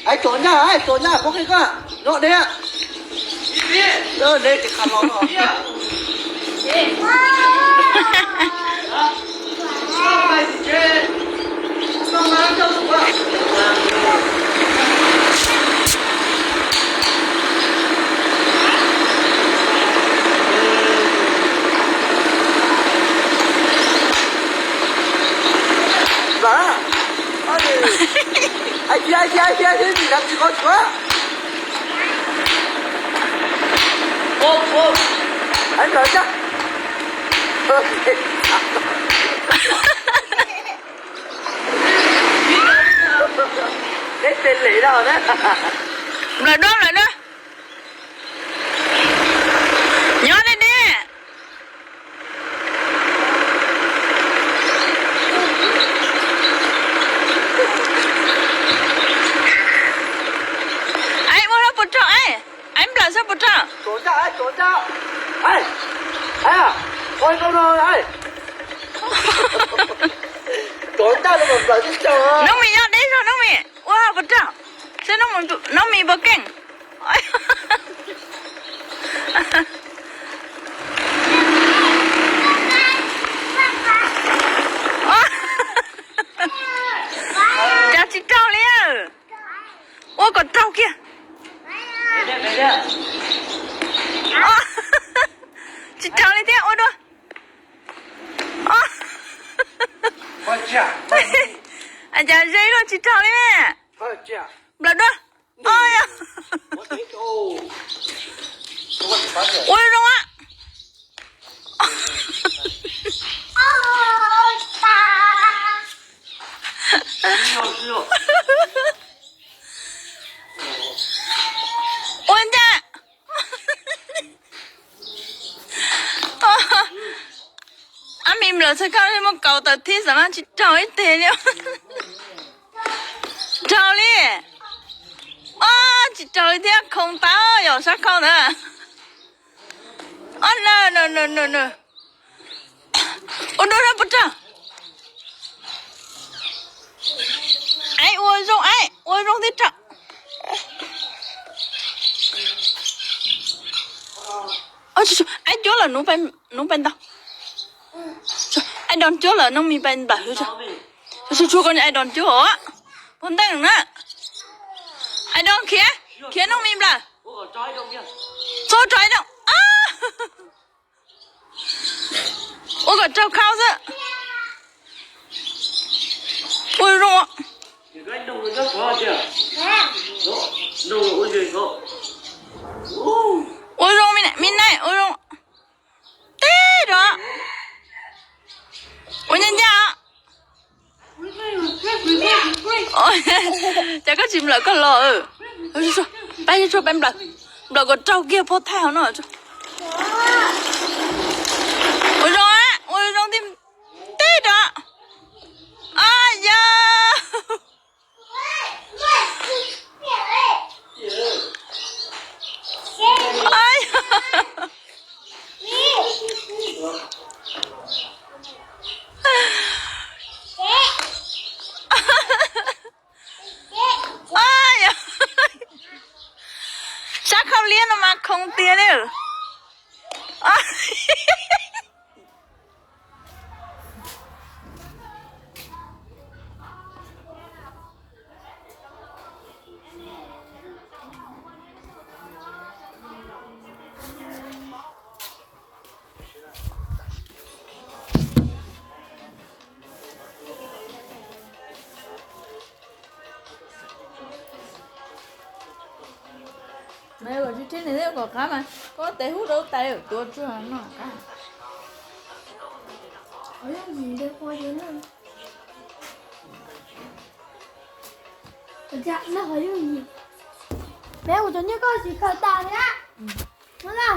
Ai tuam nyaj, ai tuam nyaj, pov qe koj nyob deb. Deb ces kha los no. Ai, ai, ai, ai, ai, ai, ai, ai, ai, ai, Neb tes lem no na. Nplawm duab, nplawm duab. Nyob deb deb. Ai, ua rau puas rog, ai, ai, nplawm xwb puas rog. Noob Mis nyob deb zog, Noob Mis ua puas rog, seb Noob Mis puas keej. Cas tsis raug li, ua kom raug kiag. Tsis raug li thiab, ua dua. Cas ze luaj, tsis raug li. Nplawm duab. Ua zoo a. Ua ncaj. Ab, me nplawm txhawj khau li, muab kaus tawm thib xav mas tsis raug ib teg li. Raug li. Ob, tsis raug li thiab, khoo tag yom, sab khau ntawd. Ob, na na na na na. Ua dua rau puas rog. Ai, ua zoo, ai, ua zoo thiab rog. Ai, cuab lawm, nub pais ntau. Ai, Don cuab lawm, Noob Mis pais nplawm. Tsuag tsuag ko, ai, Don cuab os. Puag nteej na. Ai, Don khiav, khiav Noob Mis nplawm. Txhob rau ai Don. Ua kom raug khau xwb. Ua zoo. Ua zoo, me nai, ua zoo. Tib rov. Ua ncaj ncaj. Cas koj tsis nplawm koj los? Pab tsuag pab nplawm, nplawm kom raug kiag phoj thaij hauv no. Ua zoo, ua zoo tib rov. Ab yog. Sab khau liab no mas khoo tiag li. Kom qab mas koj tes hub rau tais tuav tsuag noj qab. Neb ua cov nyiaj koj tsis khaws tas li na.